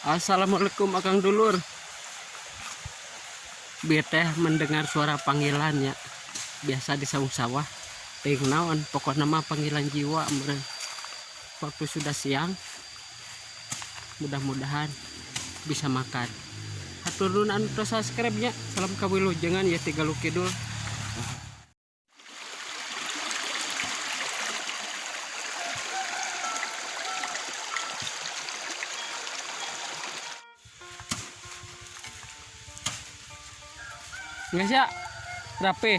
Assalamualaikum Akang Dulur. Bieu teh mendengar suara panggilannya biasa di saung sawah. Teuing naon, pokokna mah panggilan jiwa meureun. Waktu sudah siang, mudah-mudahan bisa makan. Hatur nuhun anu tos subscribe nya. Salam kawilujengan ya ti Galuh Kidul. Nggak sih, rapi.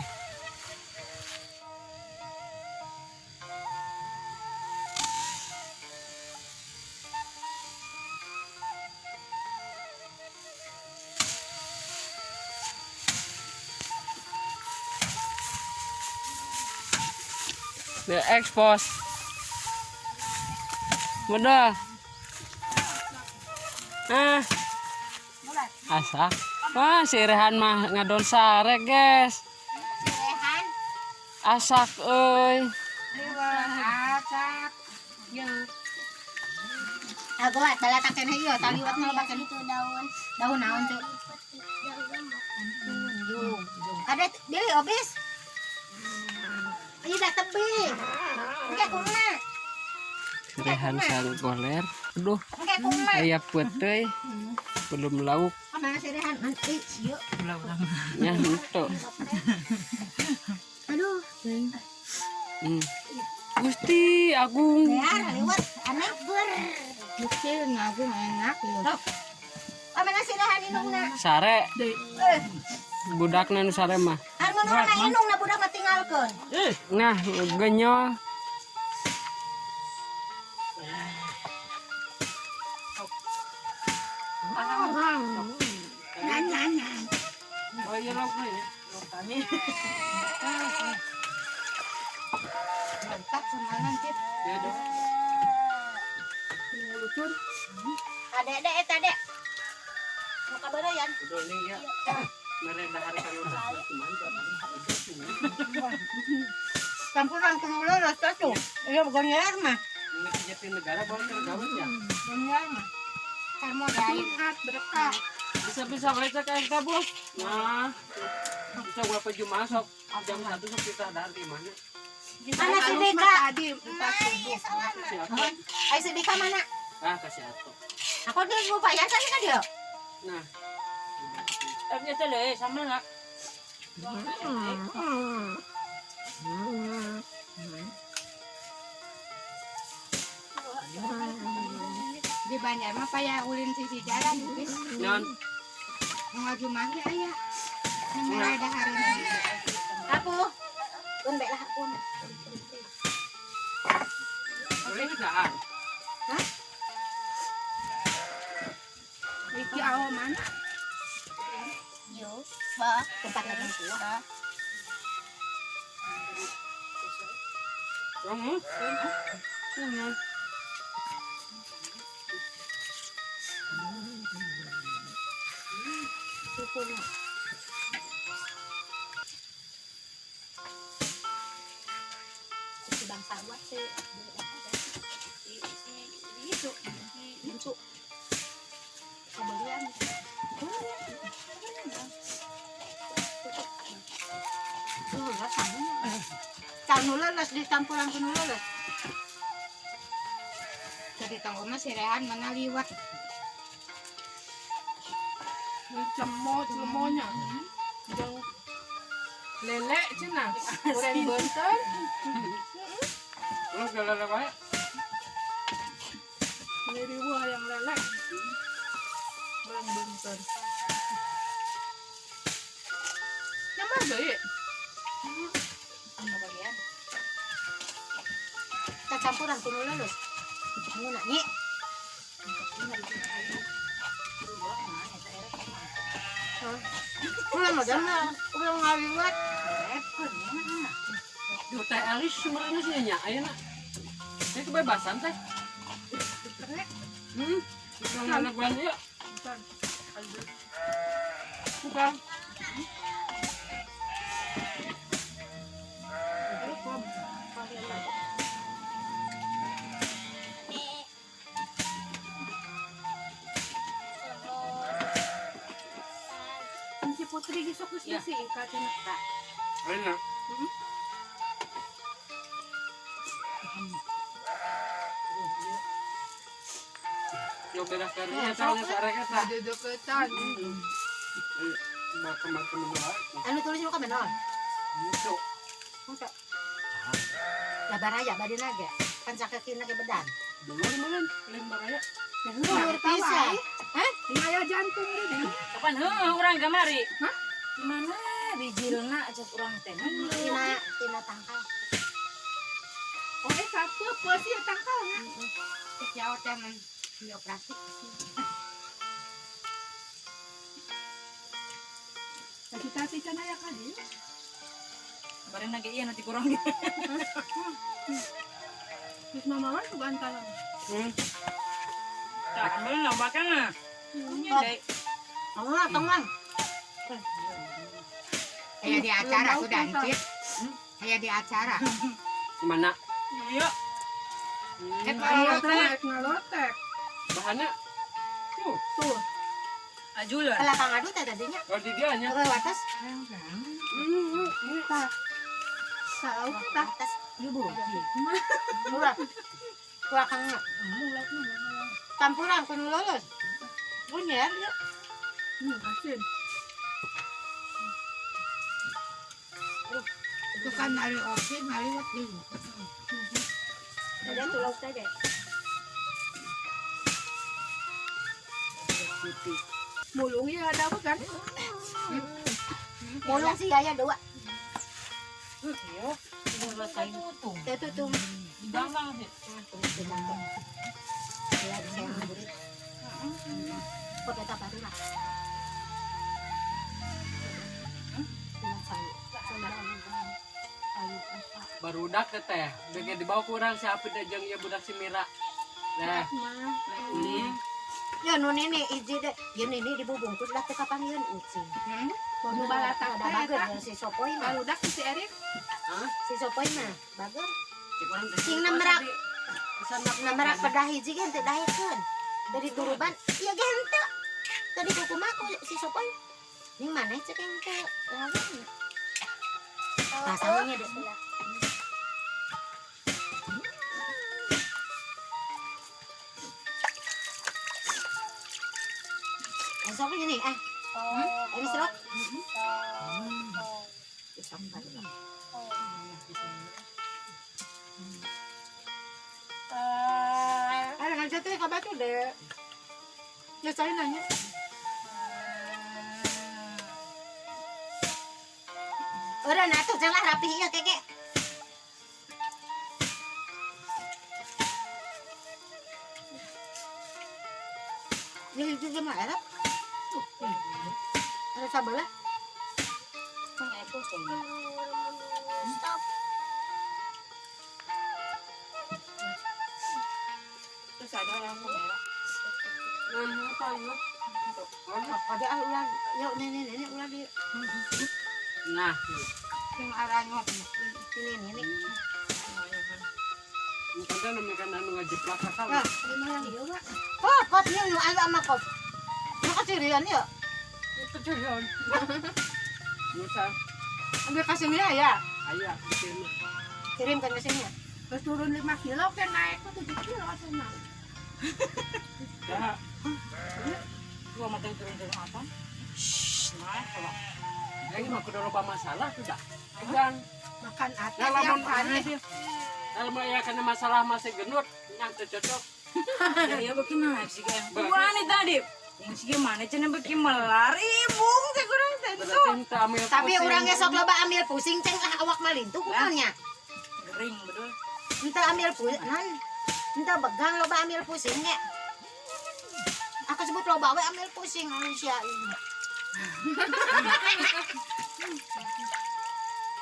The expose. Mudah. Ah. Asa. Wah, si Rehan mah ngadon sare, guys. Rehan. Asak euy. Asak. Yo. Aku lah bala tak kena ieu taliwat mah loba itu daun. Daun naon tuh? Ada deui obis. Ieu dah tebi. Engke kumaha? Si Rehan sang goler. Aduh, Engke kumaha? aya peuteuy. Belum lauk. Mana si Rehan? Nanti ieu. Nya henteu. Aduh. Gusti Agung. Rehan liwat aneh ber. Kecil ngagung enak lho. Mana si Rehan indungna? Sare, Eh, budakna nu sare mah. anu nu na indungna budak mah tinggalkeun. Nah, genyol. Oh iya lauk nih. Mantap semalam Cip. Ya dong. Adek dek eta dek. Nu kabeureuyan. Udah nih ya. Mere dahar kali udah cuman. Campuran kudu leuleus tuh. Iya gonyer mah. Ini jati negara bawa ke gawe ya. Gonyer mah. Karmo Jumat berkah. Bisa-bisa baca kayak kita bos. Nah, bisa gua pe Jumat sok jam 1 sok kita dahar di mana? Mana si Dika? Tadi Siapa? Ai si Dika mana? Ah, kasih atuh. Aku di lupayan sana kan dia. Nah, Tapi deh sama nggak? Di Banjar mah paya ulin sisi jalan bis nyon. ngaju mah aya. Mulai dahareun. Aku. Pun baiklah aku. Ini dahar. Iki awo mana? Yo, ba, tempat lagi tua. Kamu? Hmm. Si bangsa buat si itu itu kebelian. Canu leles dicampuran kudu leles. Jadi tanggo mah si Rehan mana liwat. Cemo cemonya. Jeung lele cenah. Goreng benten. Lu galala wae. Ini buah yang lele. Goreng benten. Nyaman deui. Kemudian kita campuran kudu leles. Ini nak nyi. Ulah mah mah ulah ngaliwat. Di teh Elis sebenarnya sih nya ayeuna. Ini kebebasan teh. Hmm. Bukan anak gua ya. Bukan. Putri gisok geus Ya. si Ika cenah. Ayun na. Yo beda karunya soalnya sarek eta. Dedeketan. Eh, baka magkamanoa. Anu tulis lu ka menon. Dito. Unsa? Lah baraya bade naga. Pan sakakina ke bedan. Dulu mana? Lain baraya. Luhur pisan. Aya jantung deh. Kapan heuh urang kamari? Hah? Mana bijilna cek urang teh. Tina tina tangkal. Oh, satu puisi ya tangkalnya. Cek jawab teh mah dioperasi. Tadi tadi can aya kali. Bareng lagi iya nanti kurang gitu. Terus mama wan sugan kalong. Tak ambil nambah kan? Punya deh. Tengah, tengah. Kayak di acara sudah encit. Kayak di acara. Mana? Iya. Ngalotek, ngalotek. Bahannya tuh. Tuh. Ajulah. Kelakang adu teh tadinya. Kalau di dia nya. Ke wates. Tah. Salau tah. Wates. Ibu. Murah. Kelakangnya. Campuran kudu lulus. Punya ya. Asin. Itu kan dari oke, maliwat deh. Ada tuh lauk teh. Mulung ya ada apa kan? Mulung sih ya dua. Iya. Teh tuh. Gampang sih. Ya, saya beri. Kok eta baru lah. Barudak teh teh. Bege dibawa kurang si Apit jeung ieu budak si Mira. Nah, Ya nu nini hiji deh. Ya nini dibubungkus lah teh kapangieun ucing. Nu balatak Ada teh bager eta. ya, si Sopoy mah. Barudak si Erik. Si Sopoy mah bager. cek urang teh. Sing nemerak nemerak pedah hiji ge teu daekeun. Dari turuban ieu ge henteu. Tadi kukumaha ku si Sopoy. Ning maneh cek yang teu lawan. Pasangannya deh. Sok ini ah. Ini serok. Ada kan teh ka batu deh. Ya saya nanya. Udah nah tuh jangan rapi ya keke. Ini juga mah enak. Ada sambal lah. Stop. Terus ada orang merah. Ada ah ulah, yuk nenek nenek ulah di Nah, Yang arahnya. sini nenek. kan nemikan anu ngajeplak akal. Nah, Lima yang ieu, Pak. Oh, kot ieu nu anu sama kot. Nu kecirian ya. Kecirian. Musa, Ambil kasih ya ya. aya bikin. Kirim kan ke sini ya. Terus turun 5 kilo kan naik ke 7 kilo asana. Dah. Gua mah turun-turun apa? Shh, nah, kalau Ini mah kudu loba masalah sudah. Tegang. Makan atas Nah, lamun tiap hari. Kalau ya kena masalah masih genut, yang teu cocok. Ya ya beki naik sih kan. Gua nih tadi. Yang sih mana cenah beki melar ibung teh kurang teh Berarti henteu ambil Tapi pusing. urang ge sok loba ambil pusing ceng ah awak mah lintuh kumaha. Gering betul. Henteu ambil pusing, nan. Henteu begang loba ambil pusing ge. Aku sebut loba we ambil pusing manusia ini.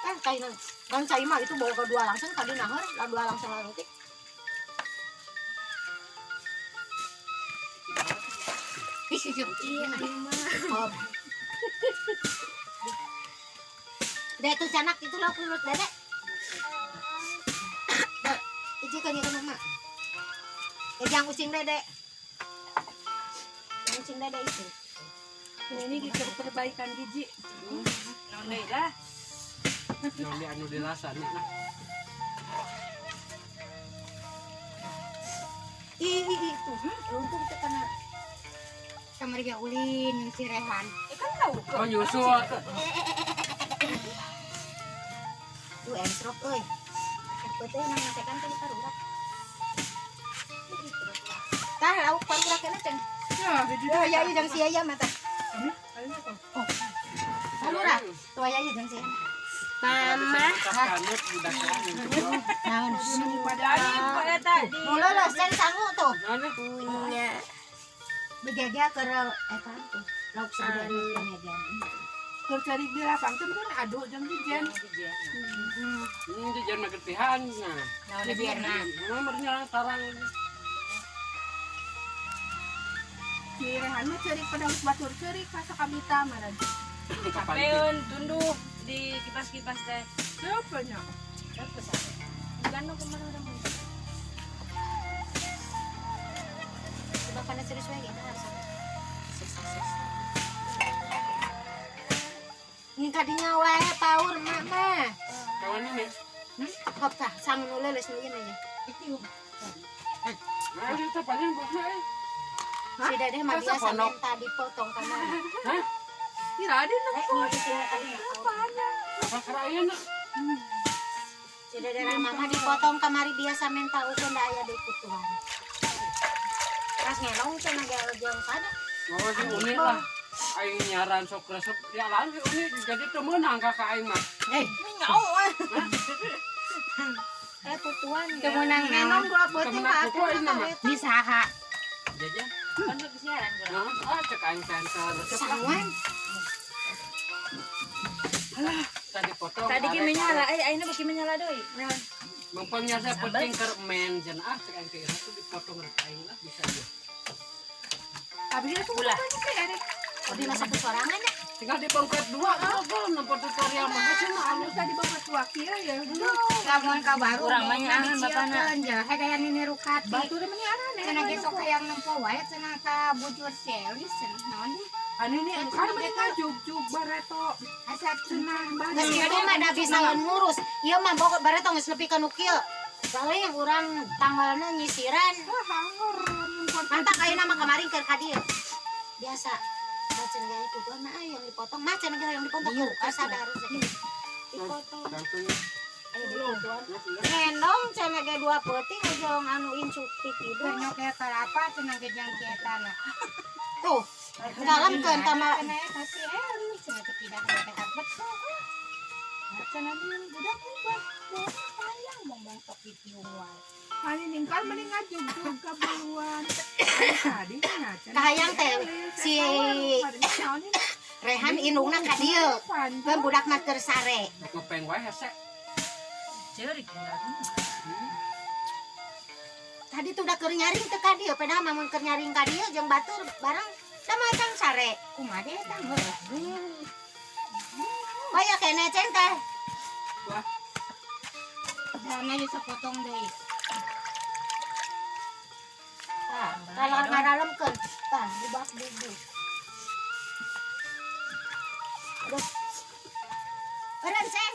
Kan kayak kan saya mah itu bawa ke dua langsung tadi nahor, lah dua langsung lalu. Oh. Dek tuh canak itu lah pulut dedek. Dek, iji kan ya mak. Yang using dedek. Yang using dedek itu. Ini kita perbaikan gigi. Naon deui lah. Naon di anu dirasa nih nah. Ih, ih, ih, tuh. Untung teh kana Kamari ge ulin jeung si Rehan. Eh kan tahu kok. Oh nyusul. tuh ensrok euy. Teh nang masakan teh parurak. Tah lauk parurak kena ceng. Ya, Oh, ya iya jeung si Yaya mah tah. Oh. Parurak. Tuh aya ieu jeung si Yaya. Mama. Kanut budak Naon? Dari pada tadi. Mula lah sen sangu tuh. Naon Punya. Begega keur eta tuh. Lauk sagede penyajian. Keur cari di lapang teh kan adu jeung jijen. Ini jajan magetihan nah. Naon deui biarna. Mah tarang. Si Rehan mah ceurik pada batur ceurik ka sakabita mah. Capeun tunduh di kipas-kipas teh. Siapa nya? Terus Gandong kemana orang? Coba kana serius wae gitu harus. Ini kadinya wae paur mak mah. Kawan ini. Hop tah sangu nu leuleus nu ieu nya. Nah, itu panjang buahna eh. Si Dedeh mah Masa biasa ponok? minta dipotong kana. Hah? Kira ada Eh, ini si Apa kerayan? Si Dedeh mama dipotong kamari biasa minta ukur da aya deui kutuan. Pas ngelong cenah ge jeung sada. Oh, si Uni lah. Aing nyaran sok resep ya lain si Uni jadi teu meunang ka ka aing mah. Eh, Nyau. eh kutuan. Teu meunang naon? Ngenong dua peuting Temen aku ka aing mah. Di saha? Jajan. Kan lagi siaran kurang. Nah, ah cek aing teh resep lah. Sanguan. Tadi potong. Tadi ki menyala, eh ayeuna beuki menyala deui. Naon? Mempengnya saya penting keur men jen ah cek aing teh itu dipotong rek aing lah bisa dia. Abi itu Ulah. Erik. Abi masak ku sorangan ya. Tinggal dibongkar dua ngobrol nempo tutorial mah cenah Anu tadi bapak tua kieu ya. Lamun ka baru. Urang mah nyaahan bapana. Jahe kaya nini rukati. Batur mah arane. Cenah ge sok hayang nempo wae cenah ka bujur selis cenah naon di. Anu ini kan mah ngajugjug bareto. Asa Cenah Geus kitu mah da bisa ngurus. Ieu mah bokot bareto geus nepi ka nu kieu. Paling urang tanggalna nyisiran. Wah, hangor. Mantak ayeuna mah kemarin keur ka dieu. Biasa. Macan gaya kutuan mah yang dipotong, macan gaya yang dipotong keur sadar dipotong. Langsung Ayo dipotong. Ngendong cenah ge dua peuting ujung anu incuk ti tidur. Keur nyoke kalapa cenah ge jang kieu tanah. Tuh, ngalamkeun ka ma Cenah eta si Eli cenah teh tidak teh betul. Cenah di budak budak sayang ngomong sok ditiung wae. Ani ningkal mending ngajugjug ka buluan. Tadi nya cenah. Kahayang teh si Rehan indungna ka dieu. Keun budak mah keur sare. ngepeng wae hese. Ceurik. Tadi tuh udah keur nyaring teu ka dieu, padahal mah mun keur nyaring ka dieu jeung batur bareng da mah can sare. Kumaha deh eta heuh. Baya kene ceng teh. Dana geus sapotong deui. Tah, kalau ngaralemkeun, tah bubak bubuk. Aduh. Eureun ceng.